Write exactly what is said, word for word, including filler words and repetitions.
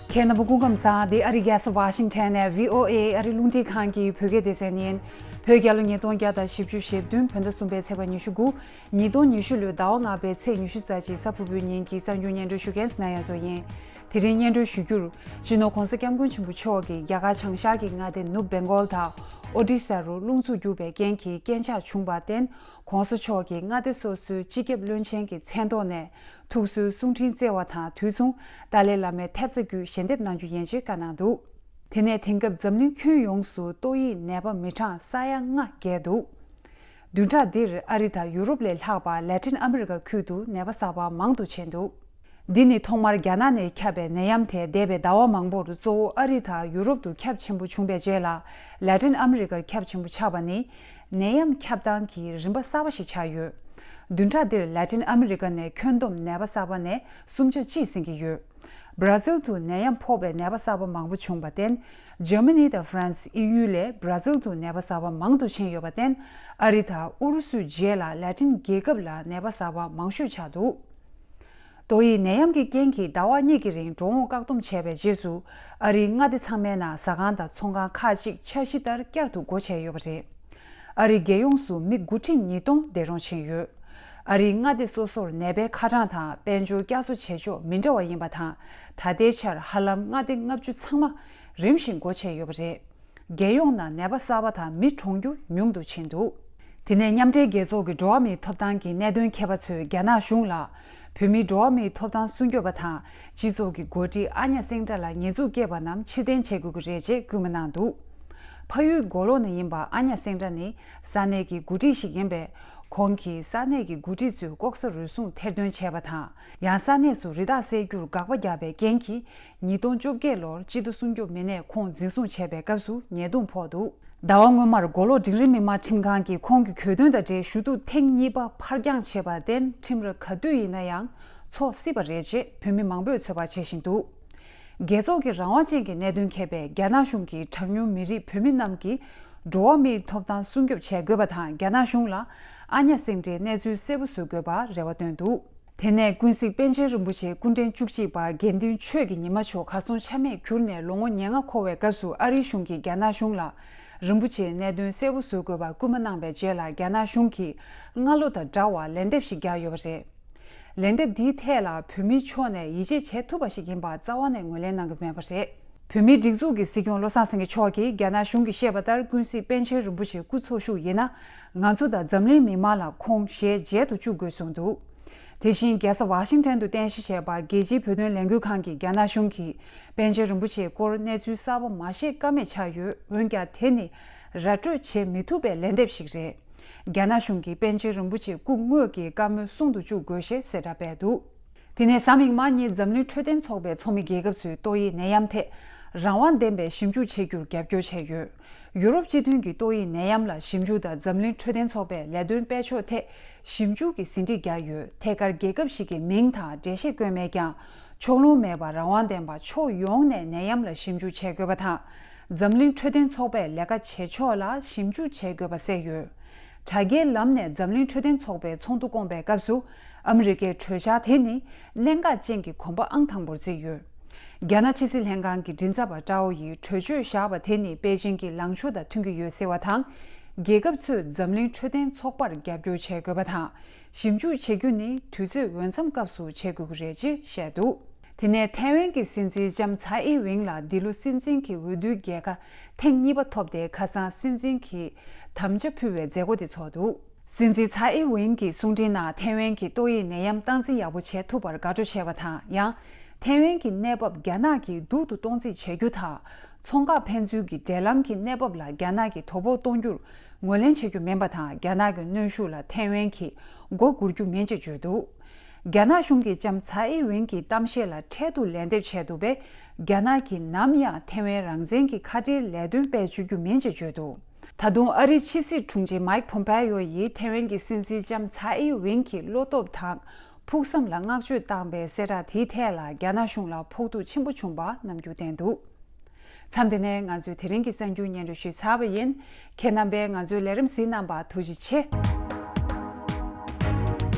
ཁྱེད་རྣམ་པ་སྐུ་ཁམས་བཟང་། འདི་ཨ་རི་རྒྱལ་ས་ཝ་ཤིང་ཊོན་ནས་བྷི་ཨོ་ཨེ་ཨ་རི་རླུང་འཕྲིན་ཁང་གི་བོད་སྐད་སྡེ་ཚན་ཡིན། བོད་རྒྱལ་ལོ་ཉིས་སྟོང་བརྒྱ་དང་བཞི་བཅུ་ཞེ་བདུན་བོད་ཟླ་གསུམ་པའི་ཚེས་པ་ཉི་ཤུ་དགུ། ཉིས་སྟོང་ཉི་ཤུ་ལོའི་ཟླ་བ་ལྔ་པའི་ཚེས་ཉི་ཤུ་རྩ་གཅིག་གཟའ་ཕུར་བུའི་ཉིན་གྱི་གསར་འགྱུར་སྙན་སྒྲོན་ཞུ་མཁན་སུ་ན་ཡ་མཚོ་ཡིན། དེ་རིང་སྙན་སྒྲོན་ཞུ་རྒྱུར། སྤྱི་ནོར་༧གོང་ས་༧སྐྱབས་མགོན་ཆེན་པོ་མཆོག་གིས་རྒྱ་གར་བྱང་ཤར་གྱི་མངའ་སྡེ་ནུབ་བེང་གོལ་དང་ཨོ་ཌི་ས་རུ་རླུང་འཚུབ་རྒྱུག་པའི་རྐྱེན་གྱིས་རྐྱེན་ཆག་བྱུང་བར་བརྟེན། ༸གོང་ས་མཆོག་གིས་མངའ་སྡེ་སོ་སོའི་སྤྱི་ཁྱབ་བློན་ཆེན་གྱི་མཚན་ཐོག་ནས་ཐུགས་གསོའི་གསུང་འཕྲིན་བསྩལ་བ་དང་དུས་མཚུངས་ཏཱ་ལའི་བླ་མའི་ཐེབས་རྩ་བརྒྱུད་ཞལ་འདེབས་གནང་རྒྱུ་ཡིན་ཞེས་བཀའ་གནང་འདུག་དེ་ནས་དེང་སྐབས་འཛམ་གླིང་ཁྱོན་ཡོངས་སུ་ཏོག་དབྱིབས་ནད་པ་མི་གྲངས་ས་ཡ་ལྔ་བརྒལ་འདུག་བདུན་ཕྲག་འདིར་ཨ་རི་དང་ཡུ་རོབ་ལས་ལྷག་པ་ལ་ཏིན་ཨ་མི་རི་ཀ་ཁུལ་དུ་ནད་པ་གསར་པ་མང་དུ་ཕྱིན་འདུག་འདི་ནི་ཐོག་མར་རྒྱ་ནག་ནས་ཁྱབ་པའི་ནད་ཡམས་དེ་འདས་པའི་ཟླ་བ་མང་པོར་གཙོ་བོ་ཨ་རི་དང་ཡུ་རོབ་ཏུ་ཁྱབ་ཆེན་པོ་བྱུང་བའི་རྗེས་ལ་ལ་ཏིན་ཨ་མི་རི་ཀར་ཁྱབ་ཆེན་པོ་ཆགས་པ་ནི་ནད་ཡམས་ཁྱབ་སྟངས་ཀྱི་རིམ་པ་གསར་པ་ཞིག་ཆགས་ཡོད། བདུན་ཕྲག་འདིར་ལ་ཏིན་ཨ་མི་རི་ཀ་ནས་ཁྱོན་བསྡོམས་ནད་པ་གསར་པ་ནས་སུམ་ཆ་གཅིག་ཟིན་གྱི་ཡོད། སྦྲ་ཟིལ་དུ་ནད་ཡམས་ཕོག་པའི་ནད་པ་གསར་པ་མང་པོ་བྱུང་བར་བརྟེན། འཇར་མ་ནི་དང་ཧྥ་རན་སི། ཨི་ཡུ་ལས་སྦྲ་ཟིལ་དུ་ནད་པ་གསར་པ་མང་དུ་ཕྱིན་ཡོད་པར་བརྟེན། ཨ་རི་དང་ཨུ་རུ་སུའི་རྗེས་ལ་ལ་ཏིན་རྒྱལ་ཁབ་ལ་ནད་པ་གསར་པ་མང་ཤོས་ཆགས་འདུག་ཏོག་དབྱིབས་ནད་ཡམས་ཀྱི་རྐྱེན་གྱིས་ཟླ་བ་གཉིས་ཀྱི་རིང་འགྲོ་འོང་བཀག་སྡོམ་བྱས་པའི་རྗེས་སུ། ཨ་རིའི་མངའ་སྡེ་ཚང་མའི་ནང་ཟ་ཁང་དང་ཚོང་ཁང་ཁག་ཅིག་འཆར་གཞི་ལྟར་བསྐྱར་དུ་སྒོ་ཕྱེ་ཡོད་པ་རེད། ཨ་རིའི་རྒྱལ་ཡོངས་སུ་མི་དགུ་ཁྲི་ཉིས་སྟོང་འདས་གྲོངས་ཕྱིན་ཡོད། ཨ་རིའི་མངའ་སྡེ་སོ་སོར་ནད་པའི་ཁ་གྲངས་དང་དཔལ་འབྱོར་བསྐྱར་གསོ་བྱེད་ཕྱོགས་མི་འདྲ་བ་ཡིན་པ་དང་། ད་ལྟའི་ཆར་ཧ་ལམ་མངའ་སྡེ་ལྔ་བཅུ་ཚང་མ་རིམ་བཞིན་སྒོ་ཕྱེ་ཡོད་པ་རེད། རྒྱལ་ཡོངས་ནང་ནད་པ་གསར་པ་དང་མི་གྲོངས་རྒྱུ་ཉུང་དུ་ཕྱིན་འདུག་དེ་ནས་མཉམ་འབྲེལ་རྒྱལ་ཚོགས་ཀྱི་འགྲོ་བ་མིའི་ཐོབ་ཐང་གི་གནད་དོན་མཁས་པ་ཚོས་རྒྱ་ནག་གཞུང་ལ། བོད་མིའི་འགྲོ་བ་མིའི་ཐོབ་ཐང་སྲུང་སྐྱོབ་པ་དང་སྤྱི་ཚོགས་ཀྱི་འགོ་ཁྲིད་ཨ་ཉ་སེང་ཏྲ་ལ་ཉེས་འཛུགས་བཀལ་བ་རྣམས་ཕྱིར་འཐེན་བྱེད་དགོས་ཀྱི་རེད་ཅེས་སྐུལ་མ་གནང་འདུག་ཕ་ཡུལ་མགོ་ལོག་ནས་ཡིན་པ་ཨ་ཉ་སེང་ཏྲ་ནི་ས་གནས་ཀྱི་འགོ་ཁྲིད་ཞིག་ཡིན་པས། ཁོང་གིས་ས་གནས་ཀྱི་འགོ་ཁྲིད་ཚོས་ལྐོག་ཟ་རུལ་སུངས་ཐེར་འདོན་བྱས་པ་དང་། ཡང་ས་གནས་སུ་རི་དྭགས་བསད་རྒྱུར་དགག་པ་བརྒྱབ་པའི་རྐྱེན་གྱིས། ཉིས་སྟོང་བཅོ་བརྒྱད་ལོར་སྤྱི་ཟླ་སྲུང་སྐྱོབ་མི་སྣས་ཁོང་འཛིན་བཟུང་བྱས་པའི་སྐབས་སུ་ཉེས་རྡུང་ཕོག་འདུག་ཟླ་བ་སྔོན་མར་མགོ་ལོག་འབྲིང་རིམ་མི་དམངས་ཁྲིམས་ཁང་གིས་ཁོང་གི་གྱོད་དོན་དང་འབྲེལ་ཞུ་གཏུག་ཐེངས་གཉིས་པ་ཕར་འགྱངས་བྱས་པར་བརྟེན། ཁྲིམས་ར་ག་དུས་ཡིན་ན་ཡང་འཚོགས་སྲིད་པ་རེད་ཅེས་བོད་མི་མང་པོས་ཚོད་དཔག་བྱེད་བཞིན་འདུག་རྒྱལ་ཚོགས་ཀྱི་རང་དབང་ཅན་གྱི་གནད་དོན་མཁས་པས་རྒྱ་ནག་གཞུང་གིས་གྲངས་ཉུང་མི་རིགས་བོད་མི་རྣམས་ཀྱི་འགྲོ་བ་མིའི་ཐོབ་ཐང་སྲུང་སྐྱོབ་བྱེད་དགོས་པ་དང་། རྒྱ་ནག་གཞུང་ལ་ཨ་ཉ་སེང་ཏྲའི་གནས་ཚུལ་གསལ་པོ་བཟོ་དགོས་པར་རེ་བ་བཏོན་འདུག་དེ་ནས་ཀུན་གཟིགས་པཎ་ཆེན་རིན་པོ་ཆེ་སྐུ་ཕྲེང་བཅུ་གཅིག་པ་དགེ་འདུན་ཆོས་ཀྱི་ཉི་མ་མཆོག་གར་སོང་ཆ་མེད་གྱུར་ནས་ལོ་ངོ་ཉེར་ལྔ་འཁོར་བའི་སྐབས་སུ། ཨ་རིའི་གཞུང་གིས་རྒྱ་ནག་གཞུང་ལ་རིན་པོ་ཆེའི་གནད་དོན་གསལ་པོ་བཟོ་དགོས་པར་སྐུལ་མ་གནང་བའི་རྗེས་ལ། རྒྱ་ནག་གཞུང་གིས་སྔ་ལོ་དང་འདྲ་བར་ལན་འདེབས་ཤིག་བརྒྱབ་ཡོད་པ་རེད། ལན་འདེབས་འདིའི་ཐད་ལ་བོད་མིའི་ཕྱོགས་ནས་ཡིད་ཆེས་བྱེད་ཐུབ་པ་ཞིག་ཡིན་པ་རྩ་བ་ནས་ངོས་ལེན་གནང་གི་མེད་པ་རེད། བོད་མིའི་སྒྲིག་འཛུགས་ཀྱི་སྲིད་སྐྱོང་བློ་བཟང་སེང་གེ་མཆོག་གིས་རྒྱ་ནག་གཞུང་གིས་བཤད་པ་ལྟར། ཀུན་གཟིགས་པཎ་ཆེན་རིན་པོ་ཆེ་སྐུ་འཚོ་བཞུགས་ཡིན་ན། ང་ཚོ་དང་འཛམ་གླིང་མི་མང་ལ་ཁོང་ཞལ་མཇལ་དུ་བཅུག་དགོས་གསུངས་འདུག་དེ་བཞིན་རྒྱལ་ས་ཝ་ཤིང་ཊོན་དུ་རྟེན་གཞི་བྱས་པ་རྒྱལ་སྤྱིའི་བོད་དོན་ལས་འགུལ་ཁང་གིས་རྒྱ་ནག་གཞུང་གིས་པཎ་ཆེན་རིན་པོ་ཆེའི་སྐོར་གནས་ཚུལ་གསར་པ་མ་བཤད་ཀ་མེད་ཆགས་ཡོད། འོན་ཀྱང་དེ་ནི་ར་སྤྲོད་བྱེད་མི་ཐུབ་པའི་ལན་འདེབས་ཤིག་རེད། རྒྱ་ནག་གཞུང་གིས་པཎ་ཆེན་རིན་པོ་ཆེ་སྐུ་དངོས་ཀྱི་བཀའ་མོལ་སྲུང་དུ་བཅུག་དགོས་ཞེས་གསལ་བསྒྲགས་སྤེལ་འདུག་དེ་ནས་གཟའ་མིག་དམར་ཉིན་འཛམ་གླིང་འཕྲོད་བསྟེན་ཚོགས་པས་ཚོགས་མི་རྒྱལ་ཁབ་ཚོས་ཏོག་དབྱིབས་ནད་ཡམས་ཐད་རང་དབང་ལྡན་པའི་ཞིབ་འཇུག་བྱེད་རྒྱུར་རྒྱབ་སྐྱོར་བྱས་ཡོད། ཡུ་རོབ་སྤྱི་མཐུན་གྱིས་ཏོག་དབྱིབས་ནད་ཡམས་ལ་ཞིབ་འཇུག་དང་། འཛམ་གླིང་འཕྲོད་བསྟེན་ཚོགས་པས་ལས་དོན་སྤེལ་ཕྱོགས་ཐད་ཞིབ་འཇུག་གི་ཟིན་བྲིས་བརྒྱབ་ཡོད། ཐད་ཀར་རྒྱལ་ཁབ་ཞིག་གི་མིང་དང་འགྲེལ་བཤད་བཀོད་མེད་ཀྱང་། ཕྱོགས་ལྷུང་མེད་པར་རང་དབང་ལྡན་པ་ཕྱོགས་ཡོངས་ནས་ནད་ཡམས་ལ་ཞིབ་འཇུག་བྱེད་དགོས་པ་དང་། འཛམ་གླིང་འཕྲོད་བསྟེན་ཚོགས་པས་ལས་ཀ་བྱེད་ཕྱོགས་ལ་ཞིབ་འཇུག་བྱེད་དགོས་པ་གསལ་ཡོད། དྲ་རྒྱའི་ལམ་ནས་འཛམ་གླིང་འཕྲོད་བསྟེན་ཚོགས་པའི་ཚོགས་འདུ་བསྐོང་པའི་སྐབས་སུ། ཨ་མི་རི་ཀའི་གྲོས་འཆར་དེ་ནི་གནད་འགག་ཅན་གྱི་གོམ་པ་ཨང་དང་པོར་བརྩིས་ཡོད། རྒྱ་ནག་ཕྱི་སྲིད་ལྷན་ཁང་གི་མགྲིན་ཚབ་པ་ཀྲའོ་ཡིས་གྲོས་ཆོད་བཞག་པ་དེ་ནི་པེ་ཅིང་གི་ལངས་ཕྱོགས་དང་མཐུན་གྱི་ཡོད་ཟེར་བ་དང་། རྒྱལ་ཁབ་ཚོས་འཛམ་གླིང་འཕྲོད་བསྟེན་ཚོགས་པར་རྒྱབ་སྐྱོར་བྱེད་དགོས་པ་དང་། ཞིབ་འཇུག་བྱེད་རྒྱུ་ནི་དུས་ཚོད་འོས་འཚམ་སྐབས་སུ་བྱེད་དགོས་ཀྱི་རེད་ཅེས་བཤད་འདུག་དེ་ནས་ཐའེ་ཝན་གྱི་སྲིད་འཛིན་ལྕམ་ཚའེ་ཨིན་ཝིན་ལ་འདི་ལོ་སྲིད་འཛིན་གྱི་འོས་བསྡུའི་རྒྱལ་ཁ་ཐེངས་གཉིས་པ་ཐོབ་སྟེ། ཁ་སང་སྲིད་འཛིན་གྱི་དམ་བཅའ་ཕུལ་བའི་མཛད་སྒོ་དེ་ཚོགས་འདུག་སྲིད་འཛིན་ཚའེ་ཨིན་ཝིན་གྱི་གསུང་འཕྲིན་ནང་། ཐའེ་ཝན་གྱིས་ཏོག་དབྱིབས་ནད་ཡམས་སྟངས་འཛིན་ཡག་པོ་བྱེད་ཐུབ་པར་དགའ་སྤྲོ་བྱས་པ་དང་། ཡང་། ཐའེ་ཝན་གྱི་གནས་བབ་རྒྱ་ནག་གིས་སྡུག་ཏུ་གཏོང་རྩིས་བྱེད་རྒྱུ་དང་། ཚོང་ཁག་ཕན་ཚུན་གྱི་འབྲེལ་ལམ་གྱི་གནས་བབ་ལ་རྒྱ་ནག་གིས་དོ་ཕོག་གཏོང་རྒྱུར་ངོས་ལེན་བྱེད་རྒྱུ་མིན་པ་དང་། རྒྱ་ནག་གི་གནོན་ཤུགས་ལ་ཐའེ་ཝན་གྱིས་མགོ་སྒུར་རྒྱུ་མིན་ཅེས་བརྗོད་འདུག་རྒྱ་ནག་གཞུང་གིས་ལྕམ་ཚའེ་ཨིན་ཝིན་གྱི་གཏམ་བཤད་ལ་འཕྲལ་དུ་ལན་འདེབས་བྱས་འདུག་པས། རྒྱ་ནག་གིས་ནམ་ཡང་ཐའེ་ཝན་རང་བཙན་གྱི་ཁ་བྲལ་ལས་དོན་སྤེལ་བཅུག་རྒྱུ་མིན་ཅེས་བརྗོད་འདུག་ད་དུང་ཨ་རིའི་ཕྱི་སྲིད་དྲུང་ཆེ་མཱིག་ཕོམ་པེ་ཡོ་ཡིས་ཐའེ་ཝན་གྱི་སྲིད་འཛིན་ལྕམ་ཚའེ་ཨིན་ཝིན་གྱི་བློ་སྟོབས་དང་ཕུགས་བསམ་ལ་བསྔགས་བརྗོད་བཏང་པའི་གསལ་བསྒྲགས་དེའི་ཐད་ལ་རྒྱ་ནག་གཞུང་ལ་ཕོག་ཐུག་ཆེན་པོ་བྱུང་པ་རྣམས་རྒྱུན་བསྟན་འདུག་མཚམས་འདི་ནས་ང་ཚོས་དེ་རིང་གི་གསར་འགྱུར་སྙན་སྒྲོན་ཞུས་ཚར་བ་ཡིན། ཁྱེད་རྣམ་པས་ང་ཚོའི་ལས་རིམ་གཟིགས་གནང་བར་ཐུགས་རྗེ་ཆེ།